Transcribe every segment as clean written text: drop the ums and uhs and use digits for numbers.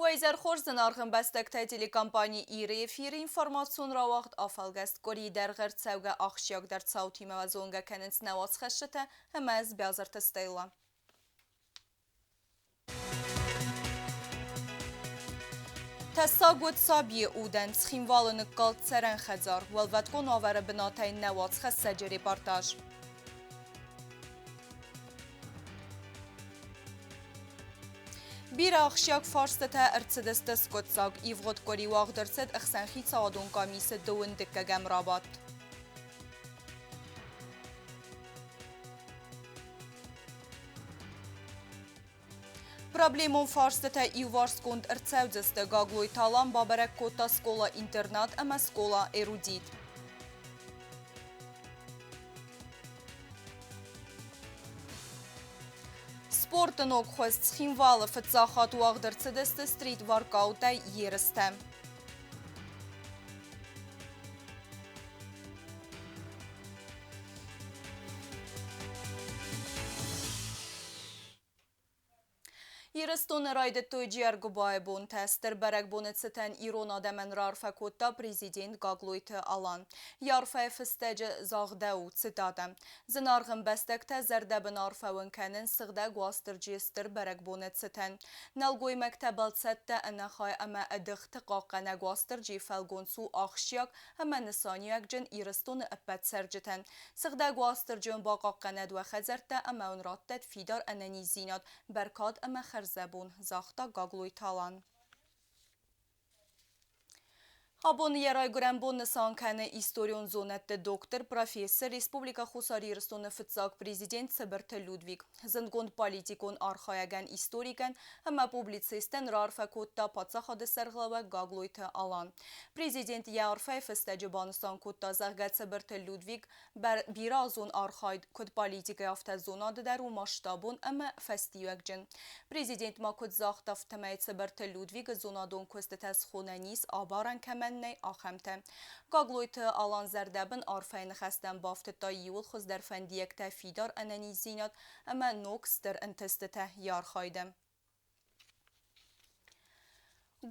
Уӕ изӕр хорз, зынаргъ ӕмбӕстӕгтӕ, телекомпани Ир-ы эфиры информацион рауагъд афӕлгӕст къуырийы дӕргъы ӕрцӕугӕ ахсджиагдӕр цаутимӕ уӕ зонгӕ кӕнынц нӕ уацхӕсджытӕ ӕмӕ ӕз Бязырты Стелла. Тӕссаг уыд сабийы удӕн, Цхинвалы ныккалд цӕрӕн хӕдзар, уӕлвӕткон уавӕры бынатӕй нӕ уацхӕссӕджы репортаж. Бирӕ ахсджиаг фарстатӕ ӕрцыдысты скъуыддзаг. Ивгъуыд къуыри уагъд ӕрцыд ӕхсӕнхицауадон къамисы дыууын дыккӕгӕм рабадт. Проблемон фарстытӕ иуварсгонд ӕрцӕудзысты. Гаглойты Алан бабӕрӕг кодта скъола-интернат ӕмӕ скъола-эрудит. Спорты ног хуыз Цхинвалы фыццаг хатт уагъд ӕрцыдысты стрит-воркаутӕй ерыстӕ. Ирыстоны райдыдтой Джиаргуыбайы бонтӕ. Стыр бӕрӕгбоны цытӕн ирон адӕмӕн раарфӕ кодта президент Гаглойты Алан. Йӕ арфӕйы фыстӕджы загъдӕуы, цитатӕ: Зынаргъ ӕмбӕстӕгтӕ зӕрдӕбын арфӕ уын кӕнынц Сыгъдӕг Уастырджийы стыр бӕрӕгбоны цытӕн. Нӕлгоймӕгтӕ бӕлццӕттӕ ӕнӕхай ӕмӕ ӕдыхты хъахъхъӕнӕг Уастырджийы фӕлгонц у ахсджиаг ӕмӕ нысаниуӕгджын Ирыстоны ӕппӕт цӕрджытӕн. Сыгъдӕг Уастырджи уын бахъахъхъӕнӕд уӕ хӕдзӕрттӕ ӕмӕ уын раттӕд фидар ӕнӕниздзинад, бӕркад ӕмӕ хӕрзӕбон, загъта Гаглойты Алан. Абон йӕ райгуырӕн бон нысан кӕны историон зонӕдты доктор, профессор, Республикӕ Хуссар Ирыстоны фыццаг президент Цыбырты Людвиг. Зындгонд политикон архайӕгӕн, историкӕн ӕмӕ публицистӕн раарфӕ кодта паддзахады сӕргълӕууӕг Гаглойты Алан. Президент йӕ арфӕйы фыстӕджы банысан кодта, зӕгъгӕ, Цыбырты Людвиг бирӕазон архайд куыд политикӕйы, афтӕ зонады дӕр у масштабон ӕмӕ фӕстиуӕгджын. Президент ма куыд загъта, афтӕмӕй Цыбырты Людвигы зонадон куыстытӕ схонӕн ис, абарӕн кӕмӕн нӕй, ахӕмтӕ. Гаглойты Алан зӕрдӕбын арфӕйы ныхӕстӕм бафтыдта иууыл хуыздӕр фӕндиӕгтӕ фидар ӕнӕниздзинад ӕмӕ ног стыр ӕнтыстытӕ йӕ архайды.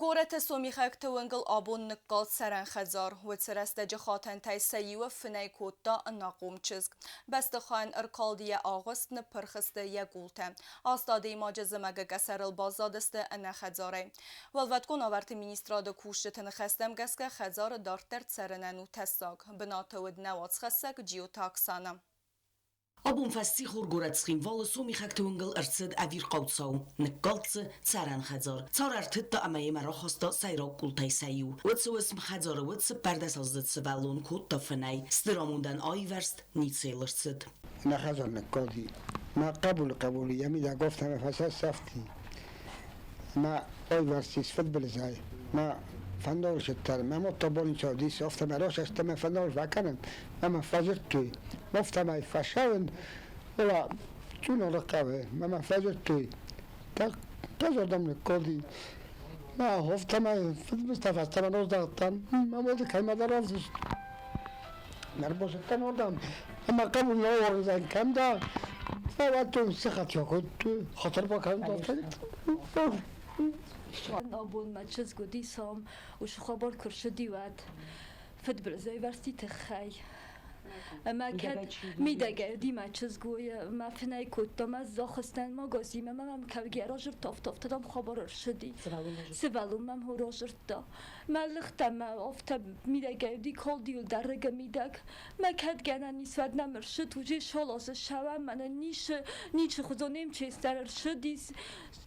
Горӕты сомихӕгты уынгыл абон ныккалд цӕрӕн хӕдзар. Уыцы рӕстӕджы хатӕнтӕй сӕ иуы фынӕй кодта ӕнахъом чызг. Бӕстыхайӕн ӕркалд йӕ агъуыст, ныппырх сты йӕ къултӕ. Аст адӕймаджы зымӕгы къӕсӕрыл баззадысты ӕнӕ хӕдзарӕй. Уӕлвӕткон уавӕрты министрады кусджыты ныхӕстӕм гӕсгӕ хӕдзары дарддӕр цӕрынӕн у тӕссаг. Бынаты уыд нӕ уацхӕссӕг Джиоты Оксана. Абон фӕссихор горӕт Цхинвалы сомихӕгты уынгыл ӕрцыд ӕвирхъау цау. Ныккалд дзы цӕрӕн хӕдзар. Цар ӕртыдта ӕмӕ йемӕ рахаста сӕйраг къултӕй сӕ иу. Уыцы уысм хӕдзары уыд цыппӕрдӕсаздзыд сывӕллон кодта фынӕй. Стыр амондӕн аивӕрзт ницыйыл ӕрцыд. Нӕ хӕдзар ныккалди. Мӕ хъӕбулы хъӕбулы йӕ мидӕг офтӕмӕ фӕцӕссӕфти. Мӕ аивӕрзтис фыдбылызӕй. Мӕ фӕндагыл сыдтӕн. Мӕ модта больницӕ уыдис, афтӕмӕй расастӕн мӕ фӕндагыл фӕкӕнын. Ӕмӕ фӕдзырдтой, афтӕмӕй фӕсӕуын, ола Чъуналы хъӕуы, ӕмӕ фӕдзырдтой, Хъазардӕм ныккалди. Мӕ афтӕмӕй фыдбылызтӕ фӕстӕмӕ раздӕхтӕн, мӕ мады кӕмӕдӕр равзӕрст. Ӕрбацыдтӕн уырдӕм, ӕмӕ хъӕбул нӕ уарзӕн кӕм дӕ, фӕуадтон сыхӕгтӕ кодтой, хатыр бакӕнут афтӕ. Абон мӕ чызг уыди сом, уыцы хабар куы рцыди, уӕд фыдбылызӕй тыххӕй. Ӕмӕ кӕд мидӕгӕй уыди мӕ чызг, уый мӕ фынӕй кодта, мӕ зӕххыстӕн магазинмӕ мӕм кӕугӕ разырдта, афтӕ дам хабар ӕрцыди. Сывӕллон мӕм хо разырдта. Мӕ лыгътӕ мӕ афтӕ мидӕгӕй уыди калдиуыл дарӕгы мидӕг. Мӕ кӕд гӕнӕн ис, уӕд нӕм ӕрцыд, уже шолозы сӕуӕм, мӕнӕ ницы, ничи хуызон МЧС дӕр ӕрцыдис,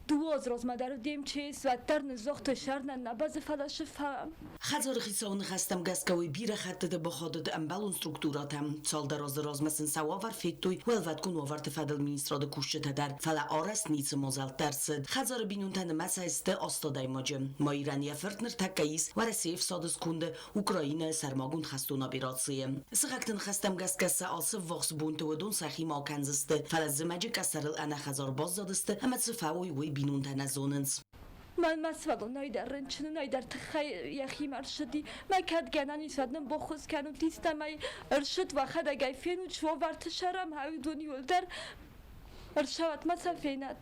Дыууӕ азы размӕ дӕр де МЧС уӕддӕр ныззагътой сӕрнӕн нӕ бӕззы, фӕлӕ сыфӕм. Хӕдзары хицауы ныхӕстӕм гӕсгӕ уый бирӕ хӕттыты бахатыд ӕмбӕлон структурӕтӕм. Цалдӕр азы размӕ сын сӕ уавӕр федтой Уӕлвӕткон уавӕрты фӕдыл министрады кусджытӕ дӕр, фӕлӕ арӕзт ницы мадзӕлттӕ ӕрцыд. Хӕдзары бинонтӕ нымӕцӕй сты аст адӕймаджы. Маирӕн йӕ фырт ныртӕккӕ ис Уӕрӕсейы ӕфсады сконды Украинӕйы сӕрмагонд хӕстон операцийы. Сыхӕгты ныхӕстӕм гӕсгӕ сӕ ацы ввахс бонты уыдон сӕхимӕ акӕндзысты, фӕлӕ зымӕджы къӕсӕрыл ӕнӕхӕдзар баззадысты ӕмӕ цы фӕуой, уый бинонтӕ нӕ зонынц. Мӕнмӕ сывӕллонӕй дӕр рынчынӕй дӕр тыххӕй йӕхимӕ рцыди. Мӕ кӕд гӕнӕн ис, уӕд нын баххуыс кӕнут истӕмӕй. Ӕрцыд, уӕхӕдӕг ӕй фенут, суавӕрты сӕрӕм, уыдон иуылдӕр ӕрцӕуӕд мӕ сӕ фенӕд.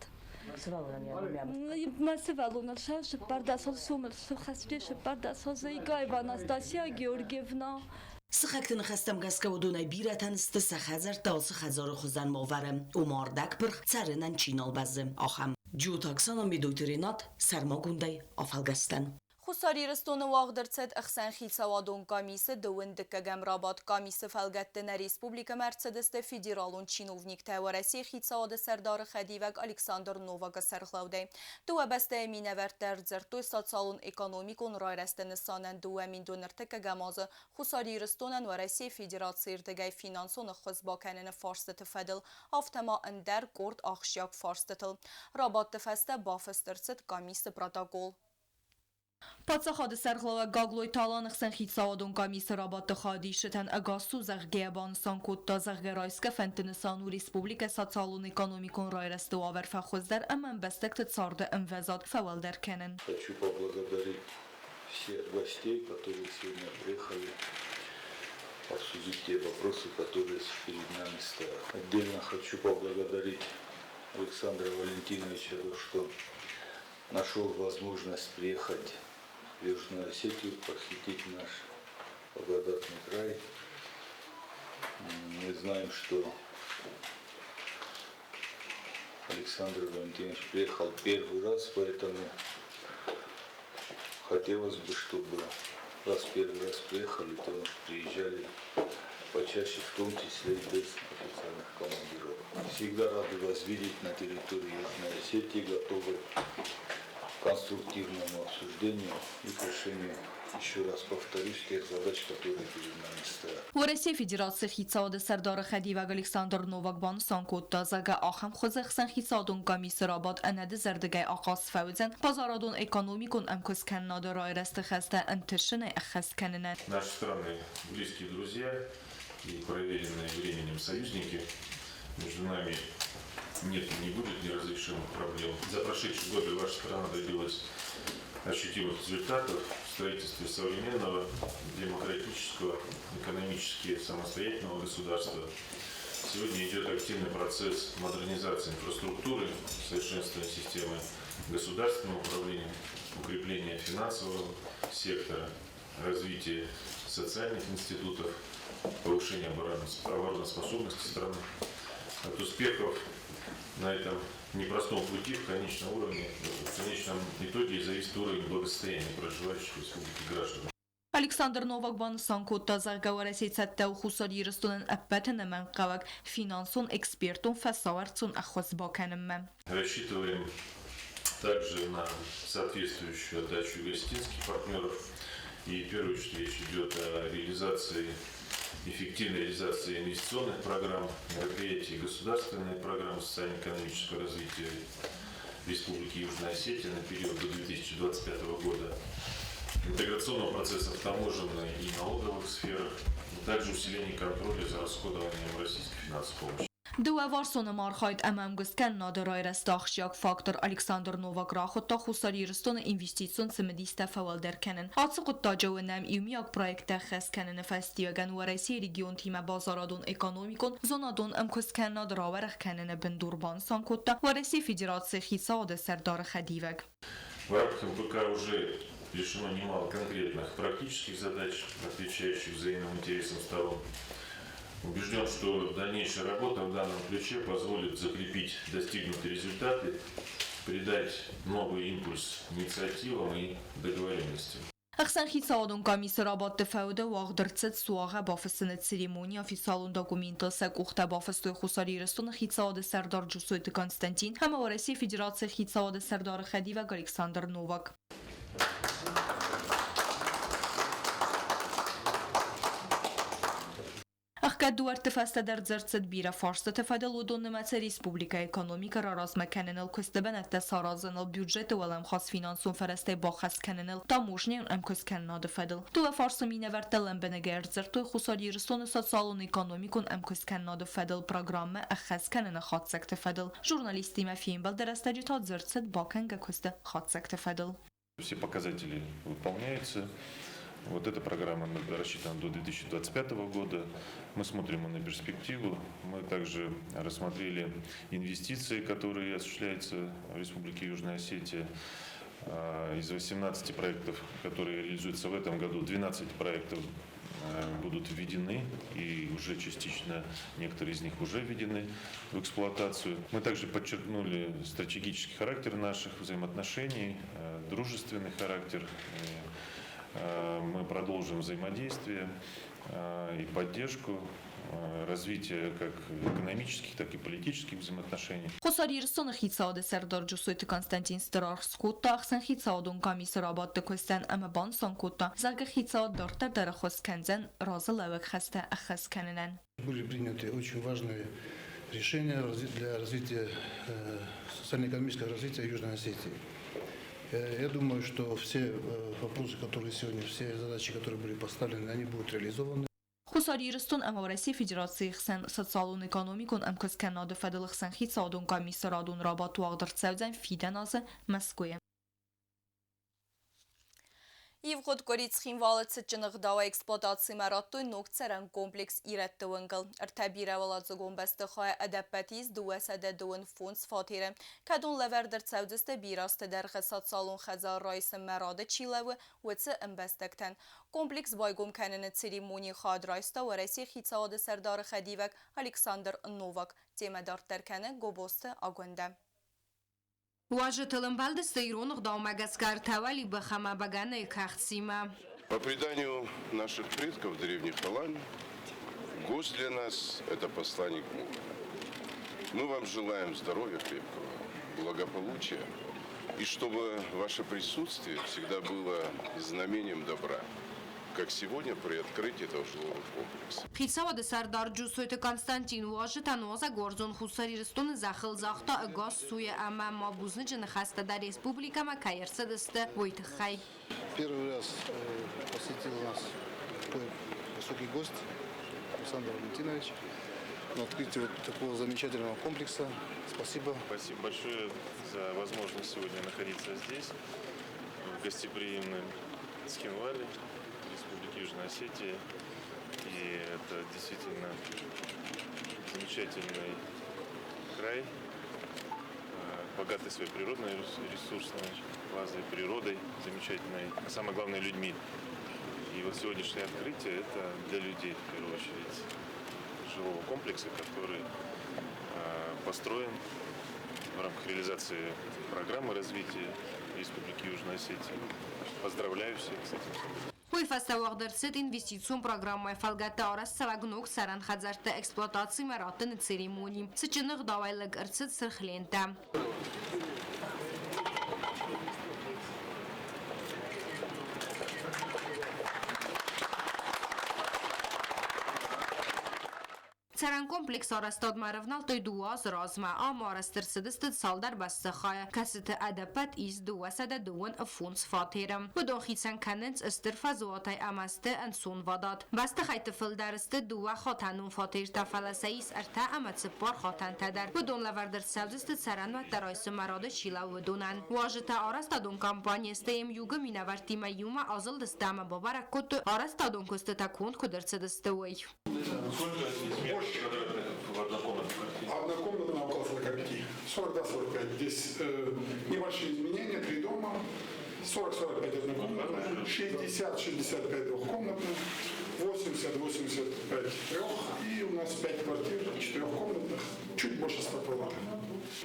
Мӕ сывӕллоныл сӕ цыппӕрдӕсыл сомыл схӕсджы цыппӕрдӕсыл Гаева Анастасия Георгиевна. Сыхӕгты ныхӕстӕм гӕсгӕ уыдонӕй бирӕтӕн сты сӕ хӕдзӕрттӕ ацы хӕдзары хуызӕн уавӕры, ома ӕрдӕгпырх, цӕрынӕн чи нал бӕззы, ахӕм. Джиоты Оксана, Медойты Ренат, сӕрмагондӕй афӕлгӕстӕн. Хуссар Ирыстоны уагъд ӕрцыд ӕхсӕнхицауадон къамисы дыууын дыккӕгӕм рабадт. Къамисы фӕлгӕтты нӕ республикӕмӕ ӕрцыдысты федералон чиновниктӕ Уӕрӕсейы хицауады сӕрдары хӕдивӕг Александр Новакы сӕргълӕудӕй. Дыууӕ бӕстӕйы минӕвӕрттӕ ӕрдзырдтой социалон-экономикон райрӕзты нысанӕн 2004 азы Хуссар Ирыстонӕн Уӕрӕсейы Федерацийы рдыгӕй финансон ӕххуыс бакӕныны фарстыты фӕдыл, афтӕ ма ӕндӕр къорд ахсджиаг фарстытыл. Рабадты фӕстӕ бафыст ӕрцыд къамисы протокол. Паддзахады сӕргълӕууӕг Гаглойты Алан ӕхсӕнхицауадон къамисы рабадты хайадисджытӕн ӕгас цу, зӕгъгӕ, банысан кодта, зӕгъгӕ, райсгӕ фӕндты нысан у республикӕ социалон-экономикон райрӕзты уавӕр фӕхуыздӕр ӕмӕ ӕмбӕстӕгты царды ӕмвӕзад фӕуӕлдӕр кӕнын. Хочу поблагодарить всех гостей, которые сегодня приехали обсудить те вопросы, которые перед нами стоят. Отдельно хочу поблагодарить Александра Валентиновича, что нашел возможность приехать в Южную Осетию, посетить наш благодатный край. Мы знаем, что Александр Валентинович приехал первый раз, поэтому хотелось бы, чтобы раз первый раз приехали, то приезжали почаще, в том числе и без официальных командировок. Всегда рады вас видеть на территории Южной Осетии, готовы к конструктивному обсуждению и к решению, еще раз повторюсь, тех задач, которые перед нами стоят. Уӕрӕсейы Федерацийы хицауады сӕрдары хӕдивӕг Александр Новак банысан кодта, зӕгъгӕ, ахӕм хуызы ӕхсӕнхицауадон къамисы рабадт ӕнӕдызӕрдыгӕй ахъаз фӕуыдзӕн базарадон-экономикон ӕмкуысткӕнынады райрӕзты хӕстӕ ӕнтысынӕй ӕххӕст кӕнынӕн. Наши страны близкие друзья и проверенные временем союзники. Между нами нет и не будет неразрешимых проблем. За прошедшие годы ваша страна добилась ощутимых результатов в строительстве современного, демократического, экономически самостоятельного государства. Сегодня идет активный процесс модернизации инфраструктуры, совершенствования системы государственного управления, укрепления финансового сектора, развития социальных институтов, повышения обороноспособности страны. От успехов на этом непростом пути в конечном уровне, в конечном итоге зависит уровень благосостояния проживающих в республике граждан. Александр Новак банысан кодта, зӕгъгӕ, Уӕрӕсе цӕттӕ у Хуссар Ирыстонӕн ӕппӕт ӕнӕмӕнгхъӕуӕг финансон, экспертон, фӕсауӕрцон ӕххуыс бакӕнынмӕ. Рассчитываем также на соответствующую отдачу осетинских партнеров. И в первую очередь речь идет о реализации, эффективной реализации инвестиционных программ, мероприятий государственной программы социально-экономического развития Республики Южная Осетия на период до 2025 года, интеграционного процесса в таможенной и налоговых сферах, а также усиление контроля за расходованием российской финансовой помощи. Дыууӕварсон ӕмархайд ӕмӕ ӕмгуысткӕнынады райрӕзты ахсджиаг фактор Александр Новак рахуыдта Хуссар Ирыстоны инвестицион цымыдистӕ фӕуӕлдӕр кӕнын. Ацы хъуыддаджы уынӕм иумиаг проекттӕ ӕххӕст кӕныны фӕстиуӕгӕн Уӕрӕсейы регионтимӕ базарадон-экономикон, зонадон ӕмкуысткӕнынад рауӕрӕх кӕныны бындур, банысан кодта Уӕрӕсейы Федерацийы хицауады сӕрдары хӕдивӕг. В рамках МПК уже решено немало конкретных практических задач, отвечающих взаимным интересам сторон. Убежден, что дальнейшая работа в данном ключе позволит закрепить достигнутые результаты, придать новый импульс инициативам и договоренностям. Ӕхсӕнхицауадон къамисы рабадты фӕуды уагъд ӕрцыд суагъӕ бафыссыны церемони. Официалон документыл сӕ къухтӕ бафыстой Хуссар Ирыстоны хицауады сӕрдар Джусойты Константин ӕмӕ Уӕрӕсейы Федерацийы хицауады сӕрдары хӕдивӕг Александр Новак. Ӕхгӕд дуӕртты фӕстӕ дӕр дзырд цыд бирӕ фарстыты фӕдыл, уыдон нымӕцы республикӕйы экономикӕ раразмӕ кӕныныл, куысты бынӕттӕ саразыныл, бюджеты уӕлӕмхас финансон фӕрӕзтӕй баххӕст кӕныныл, таможнӕйон ӕмкуысткӕнынады фӕдыл. Дыууӕ фарсы минӕвӕрттӕ лӕмбынӕгӕй ӕрдзырдтой Хуссар Ирыстоны социалон-экономикон ӕмкуысткӕнынады фӕдыл программӕ ӕххӕст кӕныны хатдзӕгты фӕдыл. Журналисттимӕ фембӕлды рӕстӕджы та дзырд цыд бакӕнгӕ куысты хатдзӕгты фӕдыл. Все показатели выполняются. Вот эта программа рассчитана до 2025 года. Мы смотрим на перспективу. Мы также рассмотрели инвестиции, которые осуществляются в Республике Южная Осетия. Из 18 проектов, которые реализуются в этом году, 12 проектов будут введены, и уже частично некоторые из них уже введены в эксплуатацию. Мы также подчеркнули стратегический характер наших взаимоотношений, дружественный характер. Мы продолжим взаимодействие и поддержку развития как экономических, так и политических взаимоотношений. Хуссар Ирыстоны хицауады сӕрдар Джусойты Константин стыр аргъ скодта ӕхсӕнхицауадон къамисы рабадты куыстӕн ӕмӕ банысан кодта, зӕгъгӕ хицауад дарддӕр дӕр ӕххуыс кӕндзӕн разылӕууӕг хӕстӕ ӕххӕст кӕнынӕн. Были приняты очень важные решения для развития социально-экономического развития Южной Осетии. Я думаю, что все вопросы, которые сегодня, все задачи, которые были поставлены, они будут реализованы. Хуссар Ирыстон ӕмӕ Уӕрӕсейы Федерацийы хсӕн социалон-экономикон ӕмкуысткӕнынады фӕдыл ӕхсӕнхицауадон къамисы радон рабадт уагъд ӕрцӕудзӕн фидӕн азы Мӕскуыйы. Ивгъуыд къуыри Цхинвалы цытджын ӕгъдауӕй эксплуатацимӕ радтой ног цӕрӕн комплекс Ирӕтты уынгыл. Ӕртӕ бирӕуӕладзыгон бӕстыхайы ӕдӕппӕт ис 225 фатеры. Кӕдон лӕвӕрд ӕрцӕудзысты бирӕ азты дӕргъы социалон хӕдзар райсынмӕ рады чи лӕууы, уыцы ӕмбӕстӕгтӕн. Комплекс байгом кӕныны церемонийы хайад райста Уӕрӕсейы хицауады сӕрдары хӕдивӕг Александр Новак. Темӕ дарддӕр кӕны Гобозты Агуындӕ. Уазджытыл ӕмбӕлдысты ирон ӕгъдаумӕ гӕсгӕ ӕртӕ уӕлибӕх ӕмӕ бӕгӕныйы кӕхцимӕ. По преданию наших предков древних Алан, гость для нас – это посланник Бога. Мы вам желаем здоровья крепкого, благополучия, и чтобы ваше присутствие всегда было знамением добра, как сегодня при открытии этого жилого комплекса. Хицауады сӕрдар Джусойты Константин уазджытӕн уазӕгуарзон Хуссар Ирыстоны зӕххыл загъта ӕгас цуйы ӕмӕ ма бузныджы ныхӕстӕ дӕр республикӕмӕ кӕй ӕрцыдысты, уый тыххӕй. Первый раз посетил нас такой высокий гость Александр Валентинович на открытии вот такого замечательного комплекса. Спасибо. Спасибо большое за возможность сегодня находиться здесь, в гостеприимном Цхинвале, Республики Южная Осетия. И это действительно замечательный край, богатый своей природной ресурсной базой, природой замечательной, а самое главное людьми. И вот сегодняшнее открытие – это для людей, в первую очередь, жилого комплекса, который построен в рамках реализации программы развития Республики Южная Осетия. Поздравляю всех с этим событием. Уый фӕстӕ уагъд ӕрцыд инвестицион программӕйы фӕлгӕтты арӕзтцӕуӕг ног цӕрӕн хӕдзӕртты эксплуатацимӕ раттыны церемони. Цытджын ӕгъдауӕй лыг ӕрцыд сырх лентӕ. Цӕрӕн комплекс арӕзтадмӕ ӕрӕвнӕлдтой дыууӕ азы размӕ. Ам арӕзт ӕрцыдысты цалдӕр бӕстыхайы, кӕцыты ӕдӕппӕт ис 225 фатеры. Уыдон хицӕн кӕнынц стыр фӕзуатӕй ӕмӕ сты ӕнцонвадат. Бӕстыхӕйтты фылдӕр сты дыууӕхатӕнон фатертӕ, фӕлӕ сӕ ис ӕртӕ ӕмӕ цыппар хатӕнтӕ дӕр. Уыдон лӕвӕрд ӕрцӕудзысты цӕрӕнуӕттӕ райсынмӕ рады чи лӕууы, уыдонӕн. Уазджытӕ арӕзтадон компани СТМ-Юг-ы минӕвӕрттимӕ иумӕ азылдысты ӕмӕ бабӕрӕг кодтой, арӕзтадон куыстытӕ конд куыд ӕрцыдысты, уый. Сколько здесь метров квадратных в однокомнатной квартире? Однокомнатная около 45. 42-45. Здесь небольшие изменения, три дома. 40-45 однокомнатная, 60-65 двухкомнатная, 80-85 трех. И у нас 5 квартир четырехкомнатных, чуть больше 100 квадратов.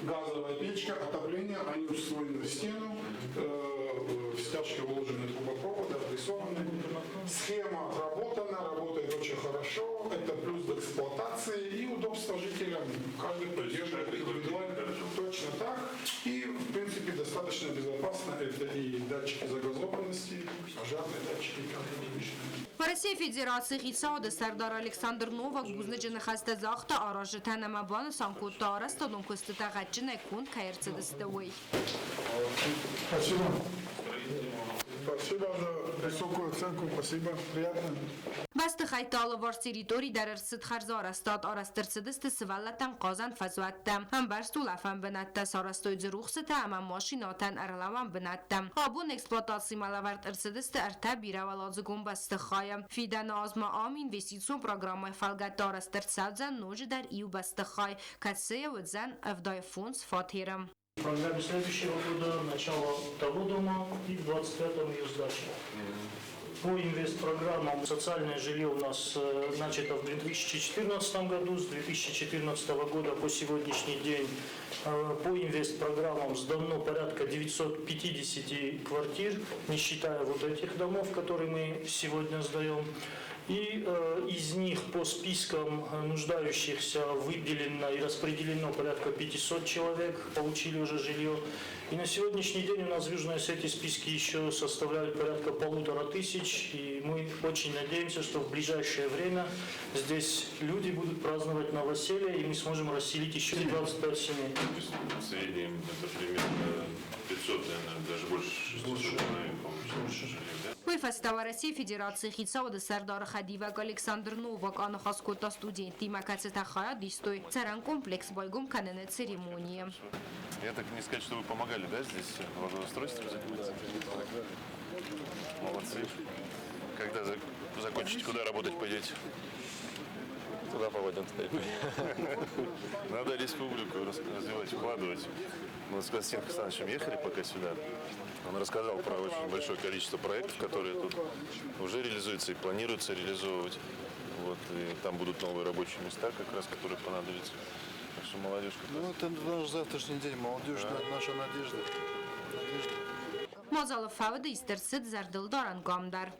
Газовая печка, отопление, они встроены в стену, в стяжке вложены трубопроводы, обрисованы. Схема отработана, работает очень хорошо. Это плюс к эксплуатации и удобство жителям. Каждый поддерживает индивидуально. Точно так. И, в принципе, достаточно безопасно. Это и датчики загазованности, пожарные датчики, различные. Уӕрӕсейы Федерацийы хицауады сӕрдар Александр Новак бузныджы ныхӕстӕ загъта аразджытӕн ӕмӕ банысан кодта, арӕзтадон куыстытӕ гъӕдджынӕй конд кӕй ӕрцыдысты, уый. Спасибо. Спасибо за высокую оценку. Спасибо. Приятно. Бӕстыхай Бӕстыхӕйтты алыварс территори дӕр ӕрцыд хӕрзарӕзтад, арӕзт ӕрцыдысты сывӕллӕттӕн хъазӕн фӕзуӕттӕ, ӕмбӕрзт улӕфӕн бынӕттӕ, сарӕзтой дзы рухсытӕ ӕмӕ машинӕтӕн ӕрлӕууӕн бынӕттӕ. Абон эксплуатацимӕ лӕвӕрд ӕрцыдысты ӕртӕ бирӕуӕладзыгон бӕстыхайы. Фидӕны азмӕ ам инвестицион программӕйы фӕлгӕтты арӕзт ӕрцӕудзӕн ноджыдӕр иу бӕстыхай, кӕцыйы уыдзӕн 75 фатеры. В программе следующего года начало того дома и в 25-м ее сдача. По инвестпрограммам социальное жилье у нас начато в 2014 году. С 2014 года по сегодняшний день по инвестпрограммам сдано порядка 950 квартир, не считая вот этих домов, которые мы сегодня сдаем. И из них по спискам нуждающихся выделено и распределено порядка 500 человек, получили уже жилье. И на сегодняшний день у нас в Южной Осетии списки еще составляют порядка 1500. И мы очень надеемся, что в ближайшее время здесь люди будут праздновать новоселье, и мы сможем расселить еще 25 семей. В среднем это примерно 500, наверное, даже больше 600, наверное, по-моему, да? Уый фӕстӕ Уӕрӕсейы Федерацийы хицауады сӕрдары хӕдивӕг Александр Новак аныхас кодта студенттимӕ, кӕцытӕ хайад истой цӕрӕн комплекс байгом кӕныны церемонийы. Я так не сказать, что вы помогали, да, здесь в благоустройстве заниматься? Молодцы. Когда закончите, куда работать пойдете? Туда попадем, туда Надо республику развивать, вкладывать. Мы с Константином Александровичем ехали пока сюда. Он рассказал про очень большое количество проектов, которые тут уже реализуются и планируются реализовывать. Вот, и там будут новые рабочие места, как раз, которые понадобятся. Так что молодежь как Ну, это наш завтрашний день. Молодежь, да. Наша надежда. Надежда. Мадзалы фӕуды ист ӕрцыд зӕрдылдарӕн къам дӕр.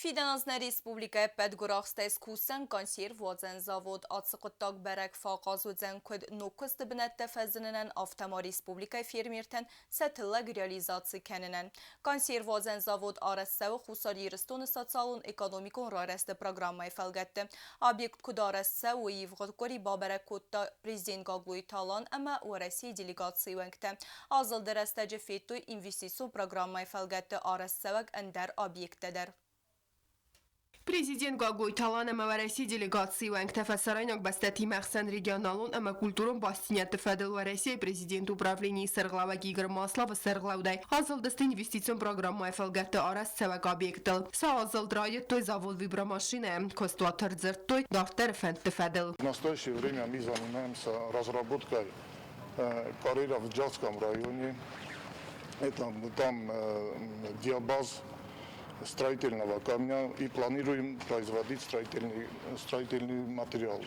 Фидӕн аз нӕ республикӕйы ӕппӕт гуырахстӕй скусдзӕн консервуадзӕн завод. Ацы хъуыддаг бӕрӕг фӕахъаз уыдзӕн куыд ног куысты бынӕттӕ фӕзынынӕн, афтӕ ма республикӕйы фермертӕн сӕ тыллӕг реализаци кӕнынӕн. Консервуадзӕн завод арӕзт цӕуы Хуссар Ирыстоны социалон-экономикон райрӕзты программӕйы фӕлгӕтты. Объект куыд арӕзт цӕуы, уый ивгъуыд къуыри бабӕрӕг кодта президент Гаглойты Алан ӕмӕ Уӕрӕсейы делегацийы уӕнгтӕ. Азылды рӕстӕджы федтой инвестицион программӕйы фӕлгӕтты арӕзтцӕуӕг ӕндӕр объекттӕ дӕр. Президент Гаглойты Алан ӕмӕ Уӕрӕсейы делегацийы уӕнгтӕ фӕсарӕйнаг бӕстӕтимӕ ӕхсӕн регионалон ӕмӕ культурон бастдзинӕдты фӕдыл Уӕрӕсейы президенты управленийы сӕргълӕууӕг Игорь Масловы сӕргълӕудӕй азылдысты инвестицион программӕйы фӕлгӕтты арӕзтцӕуӕг объектыл. Сӕ азылд райдыдтой завод «Вибромашина»-йӕ, куыстуат ӕрдзырдтой дарддӕры фӕндты фӕдыл. В настоящее время мы занимаемся разработкой карьера в Джатском районе. Это там диабаз строительного камня и планируем производить строительные материалы.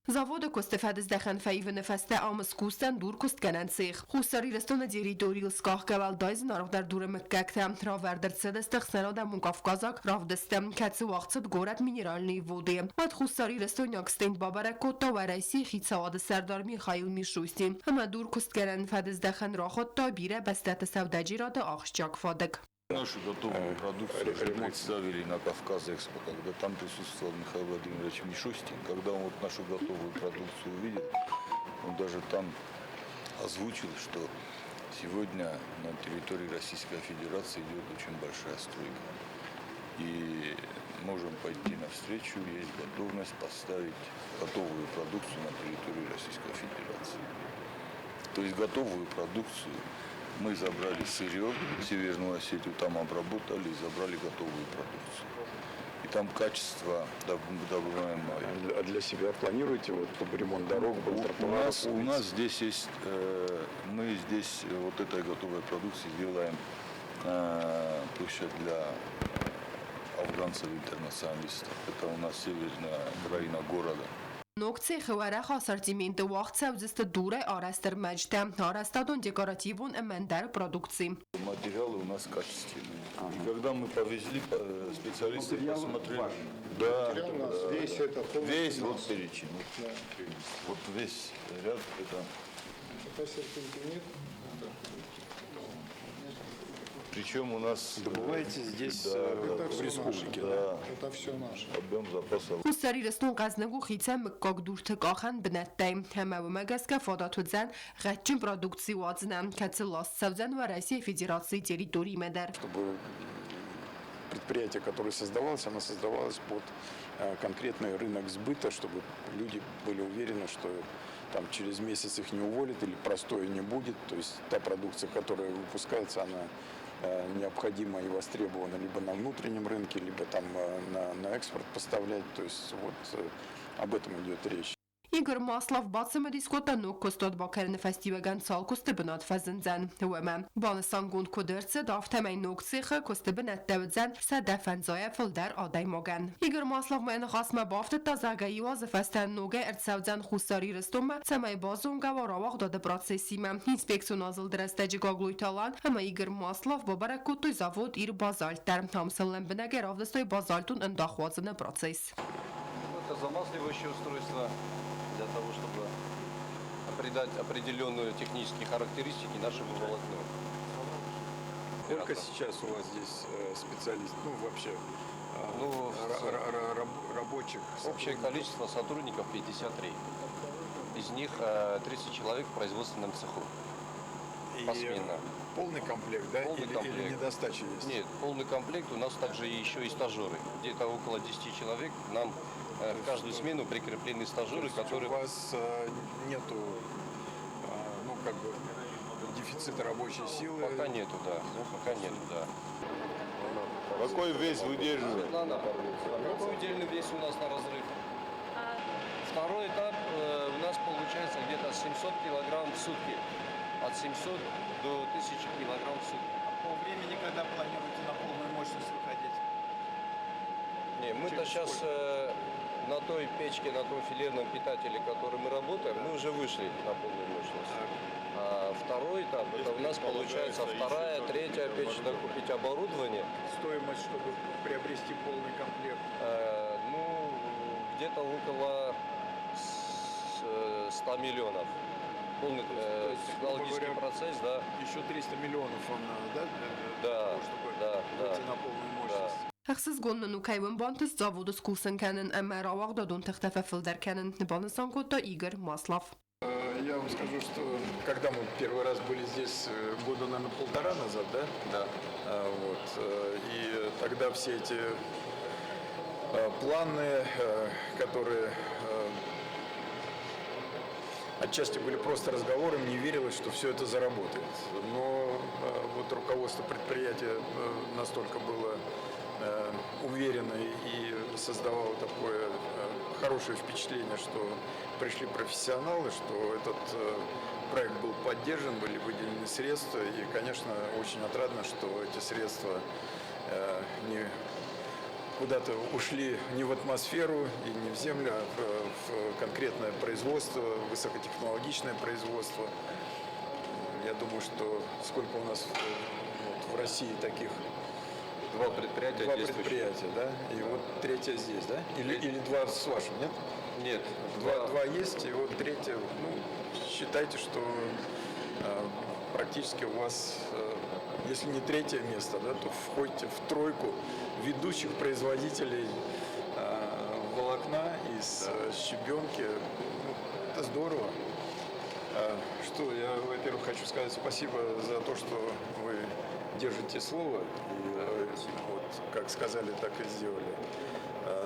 Заводы куысты фӕдыздӕхӕн фӕивыны фӕстӕ ам скусдзӕн дуркуыстгӕнӕн цех. Хуссар Ирыстоны территорийыл скъахгӕ уӕлдай зынаргъдӕр дуры мыггӕгтӕ равӕрд ӕрцыдысты ӕхсӕнадӕмон кавказаг равдысты, кӕцы уагъд цыд горӕт Минеральные воды. Уӕд хуссарирыстойнаг стенд бабӕрӕг кодта Уӕрӕсейы хицауады сӕрдар Михаил Мишустин ӕмӕ дуркуыстгӕнӕн фӕдыздӕхӕн рахуыдта бирӕ бӕстӕты сӕудӕджерады ахсджиаг фадыг. Нашу готовую продукцию уже представили на Кавказ Экспо, когда там присутствовал Михаил Владимирович Мишустин. Когда он вот нашу готовую продукцию увидел, он даже там озвучил, что сегодня на территории Российской Федерации идет очень большая стройка. И можем пойти навстречу, есть готовность поставить готовую продукцию на территории Российской Федерации. То есть готовую продукцию мы забрали сырье в Северную Осетию, там обработали и забрали готовую продукцию. И там качество добываемое. А для себя планируете, вот, чтобы ремонт дорог был, тротуаров, У нас здесь есть, мы здесь вот этой готовой продукции делаем площадь для афганцев-интернационалистов. Это у нас северная окраина города. Ног цехы уӕрӕх ассортименты уагъд цӕудзысты дурӕй арӕзт ӕрмӕджытӕ, арӕзтадон декоративон ӕмӕ ӕндӕр продукци. Материалы у нас качественные. И когда мы повезли, специалисты Материалы посмотрели. ваши. Да, Материал у нас да, весь да. это полностью Весь у вот нас. перечень. Да. Вот весь ряд это. Это серпентинит. Причем у нас... Добываете здесь, да, Это в всё республике, наше. да? Это все наше. Объем запаса. Хуссар Ирыстон хъӕзныг у хицӕн мыггаг дурты къахӕн бынӕттӕй. Ӕмӕ уымӕ гӕсгӕ фадат уыдзӕн гъӕдджын продукци уадзынӕн, кӕцы ласт цӕудзӕн Уӕрӕсейы Федерацийы территоримӕ дӕр. Чтобы Предприятие, которое создавалось, оно создавалось под конкретный рынок сбыта, чтобы люди были уверены, что там через месяц их не уволят или простоя не будет. То есть та продукция, которая выпускается, она необходима и востребована либо на внутреннем рынке, либо там на экспорт поставлять. То есть вот об этом идет речь. Игорь Маслов бацымыдис кодта ног куыстуат бакӕныны фӕстиуӕгӕн цал куысты бынат фӕзындзӕн, уымӕ. Банысангонд куыд ӕрцыд, афтӕмӕй ног цехы куысты бынӕттӕ уыдзӕн 150-ӕй фылдӕр адӕймагӕн. Игорь Маслов ма йӕ ныхасмӕ бафтыдта, зӕгъгӕ, иу азы фӕстӕ ногӕй ӕрцӕудзӕн Хуссар Ирыстонмӕ, цӕмӕй базонгӕ уа рауагъдады процессимӕ. Инспекцион азылды рӕстӕджы Гаглойты Алан ӕмӕ Игорь Маслов бабӕрӕг кодтой завод Ир-Базальт дӕр. Ам сын лӕмбынӕгӕй равдыстой базальтон ӕндах уадзыны процесс. Это замасливающее устройство для того, чтобы придать определенные технические характеристики нашему волокну. Сколько сейчас у вас здесь специалистов, ну вообще ну, рабочих? Общее количество сотрудников 53. Из них 30 человек в производственном цеху. И Посменно. Полный комплект, да? Полный или, комплект. Или недостача есть? Нет, полный комплект. У нас также еще и стажеры. Где-то около 10 человек нам в каждую смену прикреплены стажеры, которые... У вас нету, ну, как бы, дефицита рабочей силы? Пока нету, да. Пока нету, да. Какой вес выдерживает? Светлана, какой удельный вес у нас на разрыв? Второй этап у нас получается где-то 700 килограмм в сутки. От 700 до 1000 килограмм в сутки. А по времени, когда планируете на полную мощность выходить? Не, мы-то сейчас на той печке, на том филерном питателе, который мы работаем, мы уже вышли на полную мощность. А второй этап, это у нас получается вторая, третья печь, докупить оборудование. Стоимость, чтобы приобрести полный комплект? Ну, где-то около 100 миллионов. Полный технологический говоря, процесс, да. Еще 300 миллионов вам надо, да? Для того, чтобы да, выйти на полную мощность. Да. Ӕхсызгон нын у, кӕй уын бантыст заводы скусын кӕнын ӕмӕ рауагъдадон тыхтӕ фӕфылдӕр кӕнын, банысан кодта Игорь Маслов. Я вам скажу, что когда мы первый раз были здесь, года, наверное, полтора назад, да? Да. Вот. И тогда все эти планы, которые отчасти были просто разговором, не верилось, что все это заработает. Но вот руководство предприятия настолько было уверенно и создавало такое хорошее впечатление, что пришли профессионалы, что этот проект был поддержан, были выделены средства. И, конечно, очень отрадно, что эти средства не куда-то ушли не в атмосферу и не в землю, а в конкретное производство, высокотехнологичное производство. Я думаю, что сколько у нас вот, в России таких... Два предприятия. Два предприятия, да? И вот третье здесь, да? Или два с вашим, нет? Нет. Два есть, и вот третье, ну, считайте, что практически у вас, если не третье место, да, то входите в тройку ведущих производителей волокна из щебенки. Ну, это здорово. Что, я, во-первых, хочу сказать спасибо за то, что вы держите слово. И, вот, как сказали, так и сделали.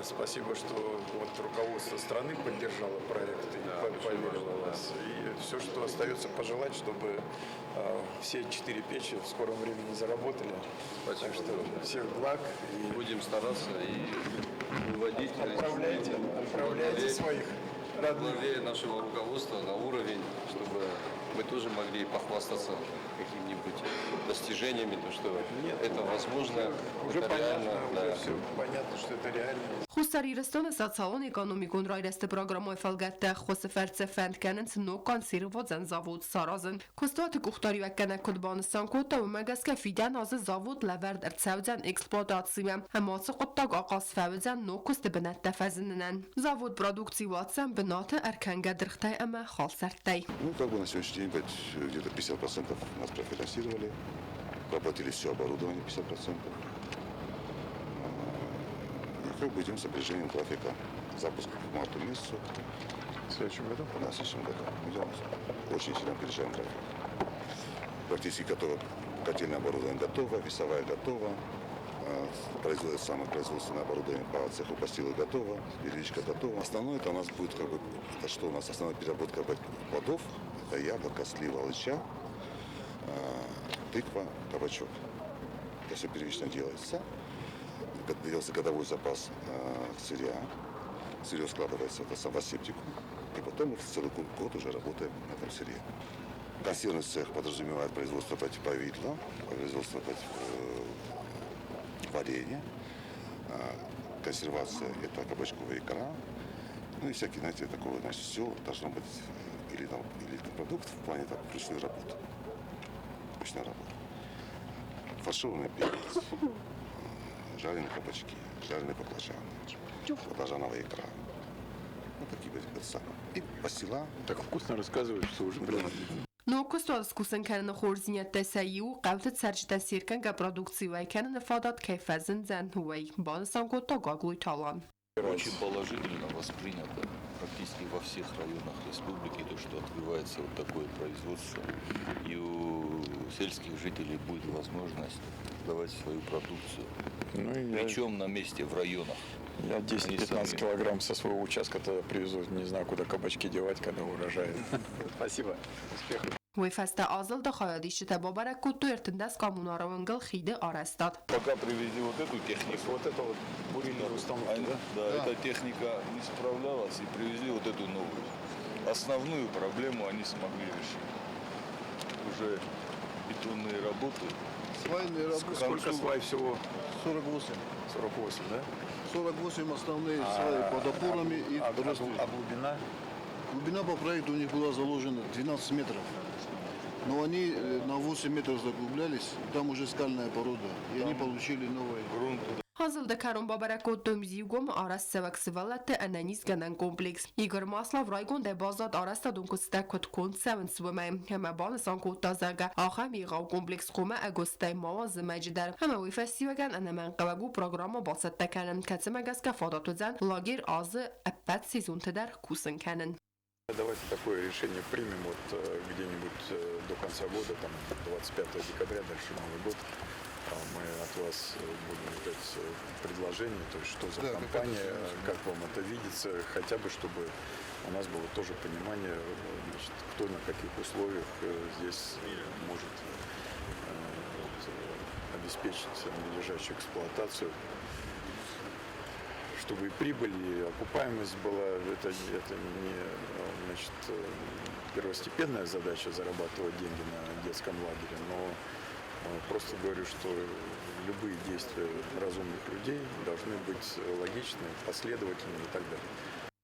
Спасибо, что вот руководство страны поддержало проект и поверило в вас. И все, что остается пожелать, чтобы все 4 печи в скором времени заработали. Спасибо. Так что всех благ. И будем стараться и выводить. Отправляйте своих родных. Главе нашего руководства на уровень, чтобы мы тоже могли похвастаться какими-нибудь достижениями, то что Нет, это возможно, уже это понятно, реально, уже да. все понятно, что это реально. Хуссар Ирыстоны социалон-экономикон райрӕзты программӕйы фӕлгӕтты ӕххуысы фӕрцы фӕнд кӕнынц ног консервуадзӕн завод саразын. Куыстуаты къухдариуӕггӕнӕг куыд банысан кодта, уымӕ гӕсгӕ фидӕн азы завод лӕвӕрд ӕрцӕудзӕн эксплуатацимӕ ӕмӕ ацы хъуыддаг ахъаз фӕуыдзӕн ног куысты бынӕттӕ фӕзынынӕн. Завод продукци уадздзӕн бынаты ӕркӕнгӕ дыргътӕй ӕмӕ халсӕрттӕй. Ну, как бы на сегодняшний день где-то 50% нас профинансировали, проплатили все оборудование 50%. И как бы идем с опережением графика. Запуск к марту месяцу. В следующем году? Да, в следующем году. Идем, очень сильно опережаем график. Практически готово. Котельное оборудование готово, весовая готова. Самое производственное оборудование по цеху пастилы готово, первичка готова. Основное это у нас будет, как бы, это что у нас основная переработка плодов, это яблоко, слива, алыча, тыква, кабачок. Это все первично делается. Делается годовой запас сырья. Сырье складывается в асептику. И потом мы целый год уже работаем на этом сырье. Консервный цех подразумевает производство повидла, производство варенья, консервация – это кабачковая икра, ну и всякие, знаете, такое, значит, все должно быть или там, или продукт в плане там, ручной работы. Ручная работа. Фаршированный перец, жареные кабачки, жареные баклажаны, баклажановая икра. Ну, такие вот самые. И пастила. Так вкусно рассказываешь, что уже прям... Ног куыстуат скусын кӕныны хорздзинӕдтӕй сӕ иу, хъӕуты цӕрджытӕн се ркӕнгӕ продукци уӕй кӕныны фадат кӕй фӕзындзӕн, уый, банысан кодта Гаглойты Алан. Очень положительно воспринято практически во всех районах республики то, что открывается вот такое производство. И у сельских жителей будет возможность давать свою продукцию. Ну, я... Причем на месте, в районах. Я 10-15 килограмм со своего участка тогда привезу, не знаю, куда кабачки девать, когда урожай. Спасибо. Успехов. Уый фӕстӕ азылды хайадисджытӕ бабӕрӕг кодтой 13 коммунары уынгыл хиды арӕзтад. Пока привезли вот эту технику. Вот это вот бурильная установка, да? Да, эта техника не справлялась и привезли вот эту новую. Основную проблему они смогли решить. Уже бетонные работы. Свайные работы. Сколько свай всего? 48. 48, да? 48 основные сваи под опорами и А глубина? Глубина по проекту у них была заложена 12 метров. Но они на 8 метров заглублялись, там уже скальная порода, и они получили новый грунт. Азылды кӕрон бабӕрӕг кодтой Мзиугомы арӕзтцӕуӕг сывӕллӕтты ӕнӕнизгӕнӕн комплекс. Игорь Маслов райгондӕй баззад арӕзтадон куыстытӕ куыд конд цӕуынц, уымӕй. Ӕмӕ банысан кодта, зӕгъгӕ, ахӕм егъау комплекс хъуамӕ ӕгуыстӕй ма уа зымӕджы дӕр. Ӕмӕ уый фӕстиуӕгӕн ӕнӕмӕнгхъӕуӕг у программӕ бацӕттӕ кӕнын, кӕцымӕ гӕсгӕ фадат уыдзӕн лагерь азы ӕппӕт сезонты дӕр кусын кӕнын. Давайте такое решение примем вот где-нибудь до конца года, там 25 декабря, дальше Новый год. Мы от вас будем ждать предложений, то есть что за компания, как вам это видится, хотя бы чтобы у нас было тоже понимание, значит, кто на каких условиях здесь может обеспечить надлежащую эксплуатацию, чтобы и прибыль, и окупаемость была. Это не, значит, первостепенная задача зарабатывать деньги на детском лагере, но просто говорю, что любые действия разумных людей должны быть логичны, последовательны и так далее.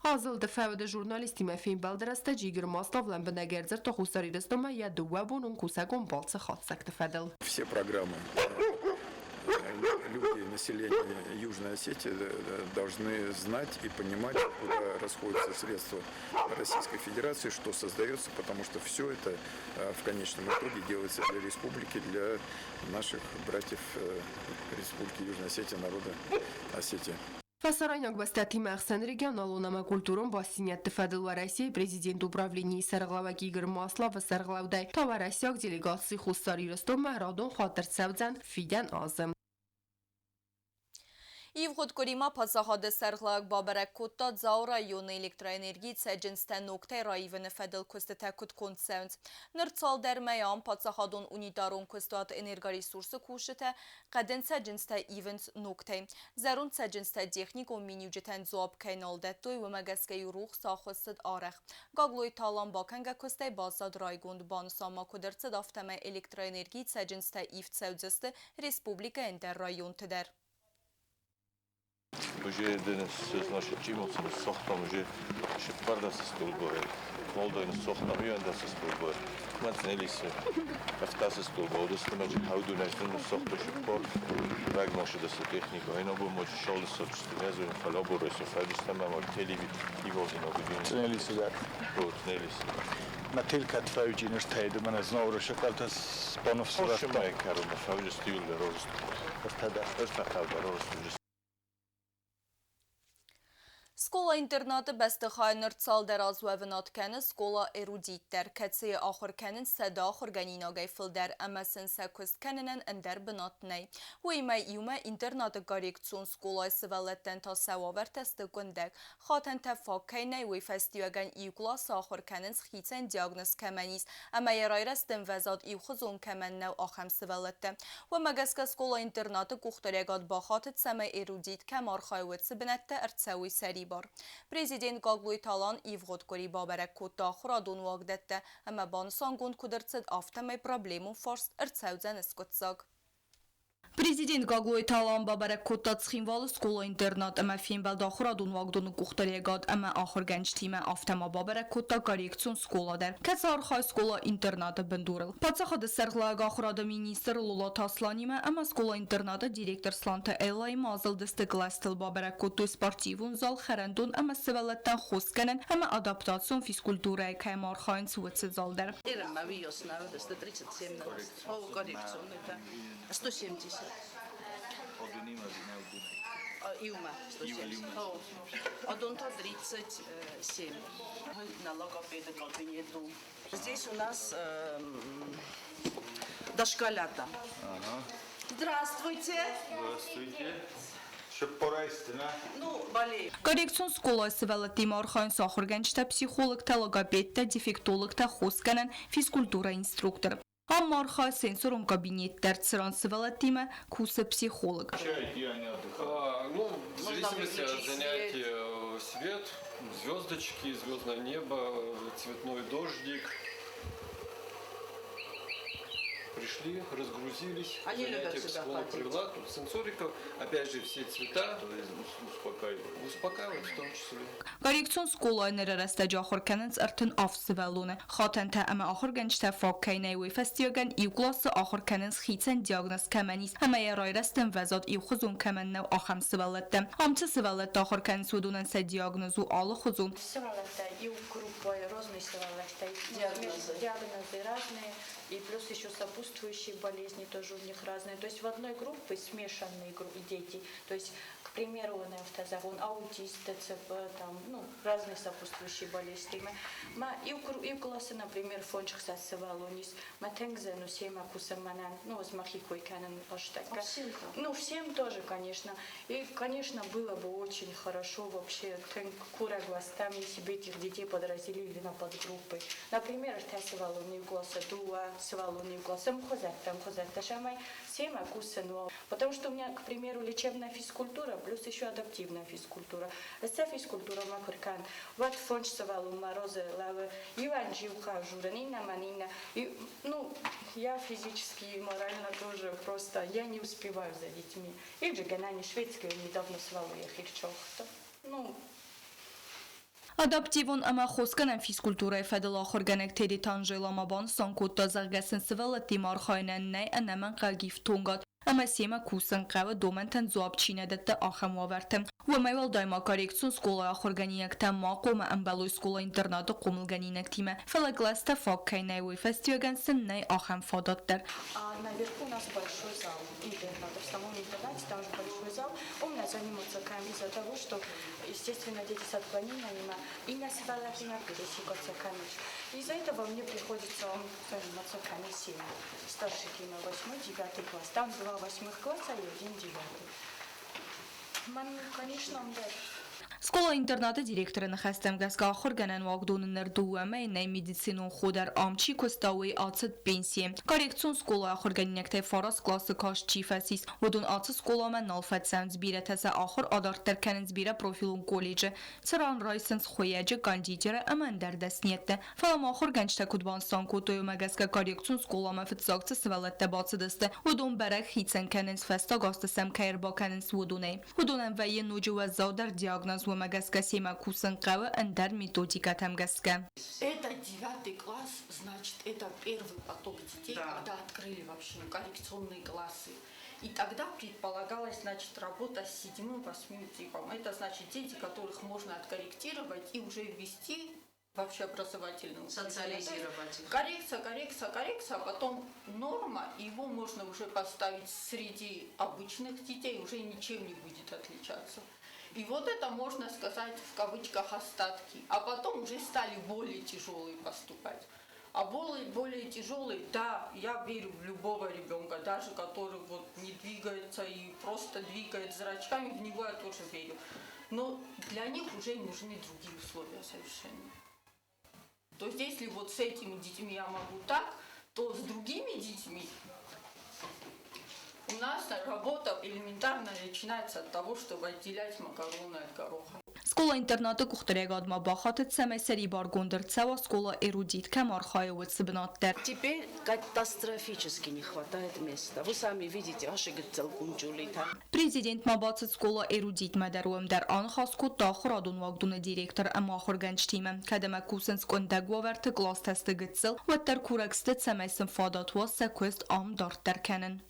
Азылды фӕуды журналистимӕ фембӕлды рӕстӕджы Игорь Маслов лӕмбынӕг ӕрдзырдта Хуссар Ирыстонмӕ йӕ дыууӕбонон кусӕгон балцы хатдзӕгты фӕдыл. Все программы люди, население Южной Осетии должны знать и понимать, куда расходятся средства Российской Федерации, что создается, потому что все это в конечном итоге делается для республики, для наших братьев Республики Южная Осетия, народа Осетии. Фӕсарӕйнаг бӕстӕтимӕ ӕхсӕн регионалон ӕмӕ культурон бастдзинӕдты фӕдыл Уӕрӕсейы президенты управленийы сӕргълӕууӕг Игорь Масловы сӕргълӕудӕй та уӕрӕсейаг делегаци Хуссар Ирыстонмӕ радон хатт ӕрцӕудзӕн фидӕн азы. Ивгъуыд къуыри ма паддзахады сӕргълӕууӕг бабӕрӕг кодта Дзауы районы электроэнергийы цӕджындзтӕ ногтӕй раивыны фӕдыл куыстытӕ куыд конд цӕуынц. Ныр цалдӕр мӕй ам паддзахадон унитарон куыстуат Энергоресурсы кусджытӕ хъӕдын цӕджындзтӕ ивынц ногтӕй. Зӕронд цӕджындзтӕ техникон миниуджытӕн дзуапп кӕй нал дӕттой, уымӕ гӕсгӕ-иу рухс ахуыссыд арӕх. Гаглойты Алан бакӕнгӕ куыстӕй баззад райгонд. Банысан ма куыд ӕрцыд, афтӕмӕй электроэнергийы цӕджындзтӕ ивд цӕудзысты республикӕйы ӕндӕр районты дӕр. Уже значит, чимоцын сохтам уже шиппардас столбой. Молдойн сохтам юэндас столбой. Мацнелис ախտաս ստոլբոդս մեջ հաուդունես սոխտո շիպпор վագմոշդս техնիկա ինոբո მოչ შოლს სოჩტინეზ ფალობორეს ფადისტამ ამ ტელევი ივოზინო წნელისი და ო წნელისი на телка твоюджинер тайд мана зновро шакалтас бонов сурат карума фавжс тиуле рост ортада ортада рост. Скъола-интернаты бӕстыхайы ныр цалдӕр аз уӕвынад кӕны скъола «Эрудит» дӕр, кӕцыйы ахуыр кӕнынц 100 ахуыргӕнинагӕй фылдӕр ӕмӕ сын сӕ куыст кӕнынӕн ӕндӕр бынат нӕй. Уыимӕ иумӕ интернаты коррекцион скъолайы сывӕллӕттӕн та сӕ уавӕртӕ сты къуындӕг. Хатӕнтӕ фаг кӕй нӕй, уый фӕстиуӕгӕн иу къласы ахуыр кӕнынц хицӕн диагноз кӕмӕн ис ӕмӕ йӕ райрӕзты ӕмвӕзад иухуызон кӕмӕн нӕу, ахӕм сывӕллӕттӕ. Уымӕ гӕсгӕ скъола-интернаты къухдариӕгад бахатыд, цӕмӕй «Эрудит» кӕм архайы, уыцы бынӕттӕ ӕрцӕуой сӕрибар. Президент Гаглойты Алан ивгъуыд къуыри бабӕрӕг кодта ахуырадон уагдӕттӕ ӕмӕ банысангонд куыд ӕрцыд, афтӕмӕй проблемон фарст ӕрцӕудзӕн скъуыддзаг. Президент Гаглойты Алан бабӕрӕг кодта Цхинвалы скъола-интернат ӕмӕ фембӕлд ахуырадон уагдоны къухдариӕгад ӕмӕ ахуыргӕнджытимӕ, афтӕ ма бабӕрӕг кодта коррекцион скъола дӕр, кӕцы архайы скъола-интернаты бындурыл. Паддзахады сӕргълӕууӕг ахуырады министр Лолаты Асланимӕ ӕмӕ скъола-интернаты директор Сланты Эллаимӕ азылдысты кълӕстыл, бабӕрӕг кодтой спортивон зал, хӕрӕндон ӕмӕ сывӕллӕттӕн хосгӕнӕн ӕмӕ адаптацион физкультурӕйы кӕм архайынц, уыцы зал дӕр. Коррекционный, да. 170. Иумӕ 170. Адон та 37. На логопеда кабинет. Здесь у нас дошколята. Ага. Здравствуйте. Здравствуйте. Ну, болею. Коррекцион скъолайы сывӕллӕттимӕ архайынц ахуыргӕнджытӕ, психологтӕ, логопедтӕ, дефектологтӕ, хосгӕнӕн, физкультурӕйы инструктор. Ам ма архайы сенсорон кабинет дӕр, цыран сывӕллӕттимӕ кусы психолог. Ну, в зависимости от занятия: свет, звездочки, звездное небо, цветной дождик. Пришли, разгрузились. Они любят занятие сюда психолог ходить. провела, тут сенсорика, опять же, все цвета. Успокаивает. Успокаивает в том числе. Коррекцион скъолайы ныры рӕстӕджы ахуыр кӕнынц 37 сывӕллоны. Хатӕнтӕ ӕмӕ ахуыргӕнджытӕ фаг кӕй нӕй, уый фӕстиуӕгӕн иу къласы ахуыр кӕнынц хицӕн диагноз кӕмӕн ис ӕмӕ йӕ райрӕзты ӕмвӕзад иухуызон кӕмӕн нӕу, ахӕм сывӕллӕттӕ. Ам цы сывӕллӕттӕ ахуыр кӕнынц, уыдонӕн сӕ диагноз у алыхуызон. Сывӕллӕттӕ иу группой разные сывӕллӕттӕ. Диагнозы. Диагнозы разные, и плюс еще сопутствующие болезни тоже у них разные. То есть в одной группе смешанные дети. То есть, к примеру, он аутист, ДЦП, там, ну, разные сопутствующие болезни. Ма иу къласы, например, 5-6 сывӕллон ис. Ма тынг зын у семӕ кусын мӕнӕн, ну, ӕз мӕхи кой кӕнын ӕстӕккӕ. Ну, всем тоже, конечно. И, конечно, было бы очень хорошо вообще, тынг курӕг уӕ стӕм, если бы этих детей подразделили на подгруппы. Например, ӕртӕ сывӕллоны иу къласы, дыууӕ сывӕллоны иу къласы, ӕмхуызӕттӕ, ӕмхуызӕттӕ, цӕмӕй семӕ кусын уа. Потому что у меня, к примеру, лечебная физкультура плюс еще адаптивная физкультура. Ӕз физкультура ма куы ркӕнын, уӕд фондз сывӕллон мӕ разы лӕууы, иуӕн джиу хъазурын, иннӕмӕн иннӕ. И, ну, я физически и морально тоже просто, я не успеваю за детьми. Или же гӕнӕн шведский недавно сывӕллон йӕхи рцауыгъта. Ну, Адаптивон ӕмӕ хосгӕнӕн физкультурӕйы фӕдыл ахуыргӕнӕг Тереты Анжела ма банысан кодта, зӕгъгӕ сын сывӕллӕттимӕ архайынӕн нӕй ӕнӕмӕнгхъӕуӕг ифтонгад ӕмӕ семӕ кусын хъӕуы, домӕнтӕн дзуапп чи нӕ дӕтты, ахӕм уавӕрты. Уымӕй уӕлдай ма коррекцион скъолайы ахуыргӕнинӕгтӕ ма хъуамӕ ӕмбӕлой скъола-интернаты хъомылгӕнинӕгтимӕ, фӕлӕ кълӕстӕ фаг кӕй нӕй, уый фӕстиуӕгӕн сын нӕй ахӕм фадат дӕр. А наверху у нас большой зал интерната. В самом интернате там же большой зал. У меня заниматься из-за того, что, естественно, дети с отклонениями и на сывӕллӕттимӕ пересекаться конечно. Из-за этого мне приходится заниматься комиссиями. Старший восьмой, девятый класс. Там два восьмых класса и один девятый. Мам, конечно, да. Скъола-интернаты директоры ныхӕстӕм гӕсгӕ ахуыргӕнӕн уагдоны ныр дыууӕ мӕйы нӕй медицинон хо дӕр, ам чи куыста, уый ацыд пенсийы. Коррекцион скъолайы ахуыргӕнинӕгтӕй фараст къласы каст чи фӕцис, уыдон ацы скъоламӕ нал фӕцӕуынц, бирӕтӕ сӕ ахуыр адарддӕр кӕнынц бирӕпрофилон колледжы, цыран райсынц хуыйӕджы, кондитеры ӕмӕ ӕндӕр дӕсныйӕдтӕ. Фӕлӕ ма ахуыргӕнджытӕ куыд банысан кодтой, уымӕ гӕсгӕ коррекцион скъоламӕ фыццаг цы сывӕллӕттӕ бацыдысты, уыдон бӕрӕг хицӕн кӕнынц, фӕстаг азты сӕм кӕй ӕрбакӕнынц, уыдонӕй. Уыдонӕн вӕййы ноджы уӕззаудӕр диагноз, уымӕ гӕсгӕ семӕ кусын хъӕуы ӕндӕр методикӕтӕм гӕсгӕ. Это девятый класс, значит, это первый поток детей, когда открыли вообще коррекционные классы. И тогда предполагалась, значит, работа с седьмым, восьмым типом. Это значит дети, которых можно откорректировать и уже ввести В общеобразовательном. Социализировать их. Коррекция, коррекция, коррекция, а потом норма, его можно уже поставить среди обычных детей, уже ничем не будет отличаться. И вот это, можно сказать, в кавычках остатки. А потом уже стали более тяжелые поступать. А более тяжелые, да, я верю в любого ребенка, даже который вот не двигается и просто двигает зрачками, в него я тоже верю. Но для них уже нужны другие условия совершенно. То есть если вот с этими детьми я могу так, то с другими детьми у нас работа элементарно начинается от того, чтобы отделять макароны от гороха. Скъола-интернаты къухдариуӕгадмӕ бахатыд, цӕмӕй сӕрибаргонд ӕрцӕуа скъола-эрудит, кӕм архайы, уыцы бынат дӕр. Теперь катастрофически не хватает места. Вы сами видите, ашигыццел кунчулита. Президент ма бацыд скъола-эрудитмӕ дӕр, уым дӕр аныхас кодта ахуырадон уагдоны директор ӕмӕ ахуыргӕнджытимӕ. Кӕд ӕмӕ кусынц къуындӕг уавӕрты, къластӕ сты гыццыл, уӕддӕр курӕг сты, цӕмӕй сын фадат уа сӕ куыст ам дарддӕр кӕнын.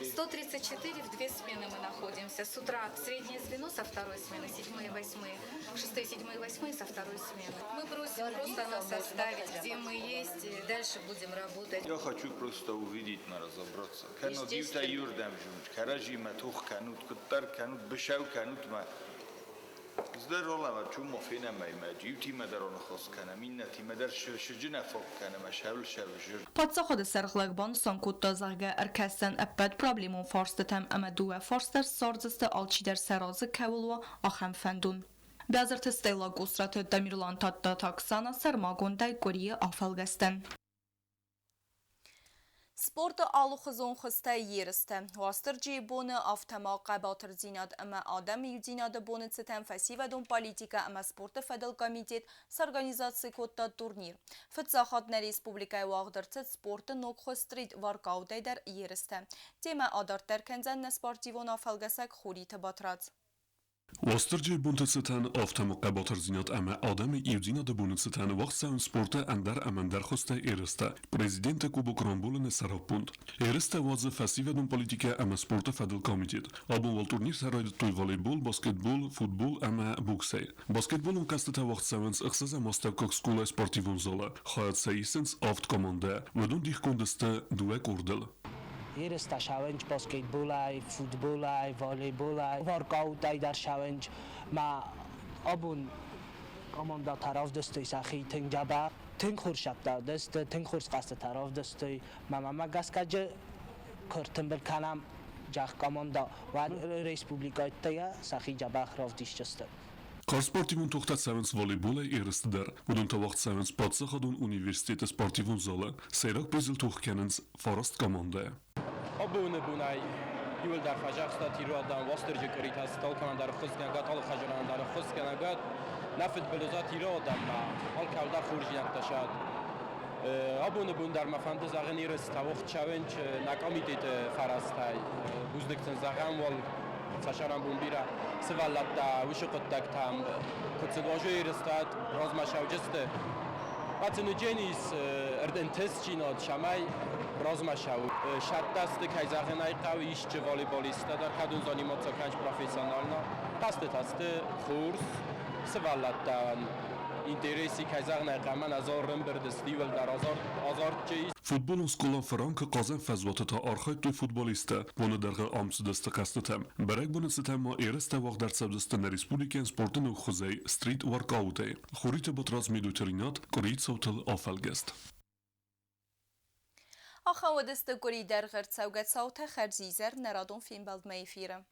134 в две смены мы находимся. С утра среднее звено со второй смены, седьмые, восьмые, шестые, седьмые, восьмые со второй смены. Мы просим просто нас оставить, где мы есть, и дальше будем работать. Я хочу просто увидеть, на разобраться. Кӕннод иутӕ иуырдӕм зонут, кӕрӕдзимӕ тох кӕнут, куыддӕр кӕнут, быцӕу кӕнут мӕ. Ӕз дӕр алӕмӕт чума фенӕм ӕмӕ иутимӕ дӕр аныхас кӕнӕм, иннӕтимӕ дӕр сыджы нӕ фаг кӕнӕм, сӕуыл сӕвзӕр. Паддзахады сӕргълӕг банысан кодта, зӕгъгӕ, ӕркӕсдзӕн ӕппӕт проблемон фарстытӕм ӕмӕ дыууӕ фарс дӕр ссардзысты, алчидӕр сӕ разы кӕуыл уа, ахӕм фӕндон. Бязырты Стелла, Къусраты Тамерлан, Тадтаты Оксана сӕрмагондӕй къуырийы афӕлгӕстӕн. Спорты алыхуызон хуызтӕй ерыстӕ. Уастырджийы боны, афтӕ ма хъӕбатырдзинад ӕмӕ адӕмы иудзинады боны цытӕн фӕсивӕдон политикӕ ӕмӕ спорты фӕдыл комитет сорганизаци кодта турнир. Фыццаг хатт нӕ республикӕйы уагъд ӕрцыд спорты ног хуыз стрит-воркаутӕй дӕр ерыстӕ. Темӕ адарддӕр кӕндзӕн нӕ спортивон афӕлгӕсӕг Хуриты Батрадз. Уастырджийы бонты цытӕн, афтӕ ма хъӕбатырдзинад ӕмӕ адӕмы иудзинады боны цытӕн уагъд цӕуынц спорты ӕндӕр ӕмӕ ӕндӕр хуызтӕй ерыстӕ Президенты Кубок рамбулыны сӕраппонд. Ерыстӕ уадзы фӕсивӕдон политикӕ ӕмӕ спорты фӕдыл комитет. Абон уал турниртӕ райдыдтой волейбол, баскетбол, футбол ӕмӕ боксӕй. Баскетболон хъӕзтытӕ уагъд цӕуынц ӕхсӕзӕм астӕуккаг скъолайы спортивон залы. Хайад сӕ исынц авд командӕ. Уыдон дихгонд сты дыууӕ къордыл. Ерыстӕ цӕуынц баскетболӕй, футболӕй, волейболӕй, воркаутӕй дӕр цӕуынц. Ма абон командӕтӕ равдыстой сӕхи тынг дзӕбӕх. Тынг хорз ӕппӕрдысты, тынг хорз хъӕзтытӕ равдыстой. Мӕ мӕмӕ гӕсгӕ куы ӕртымбыл кӕнӕм зӕгъ командӕ, уӕд республикӕтӕ сӕхи дзӕбӕх равдисдзысты. Карз спортивон тохтӕ цӕуынц волейболӕй ерысты дӕр. Уыдон та уагъд цӕуынц паддзахадон университеты спортивон залы. Сӕйраг призыл тох кӕнынц фараст командӕ. Абоны бонӕй иууылдӕр фӕзӕхстат ирон адӕм Уастырджы къуыритӕ алкӕмӕн дӕр ӕххуысгӕнӕгад, алы хӕдзарӕн дӕр ӕххуысгӕнӕгад. Нӕ фыдбылызат ирон адӕммӕ алкӕуыл дӕр хорздзинӕдтӕ сӕд. Абоны бон дӕр мӕ фӕнды зӕгъын ерыстӕ уагъд нӕ комитеты фӕрӕзтӕй. Бузныг сын зӕгъӕм уал цасӕрӕнбон бирӕ сывӕллӕттӕ уыцы хъуыддӕгтӕм куыд сын уазой ерыстӕ размӕ цӕуджысты. Ацыныджен ис ӕнтыстдзинад, цӕмӕй размӕ цӕуы. Сӕттӕ сты, кӕй зӕгъын ӕй хъӕуы, исчи волейболисттӕ дӕр, кӕд уын заниматься кӕнынц профессионально. Хъӕзтытӕ сты хорз, сывӕллӕттӕн интереси, кӕй зӕгъын ӕй хъӕуы, мӕн азар ӕмбырд сты иууылдӕр азартджы ис. Футболон скъола Фыранкы хъазӕн фӕзуаты та архайдтой футболисттӕ. Боны дӕргъы ам цыдысты хъӕзтытӕм. Бӕрӕгбоны цытӕн ма ерыстӕ уагъд ӕрцӕудзысты нӕ республикӕйӕн спорты ног хуызӕй стрит-воркаутӕй. Хуриты Батрадз Медойты Ринат, къуырийы цаутыл афӕлгӕст. Ахӕм уыдысты къуыри дӕргъы ӕрцӕугӕ цаутӕ. Хӕрзизӕр нӕ радон фембӕлдмӕ эфиры.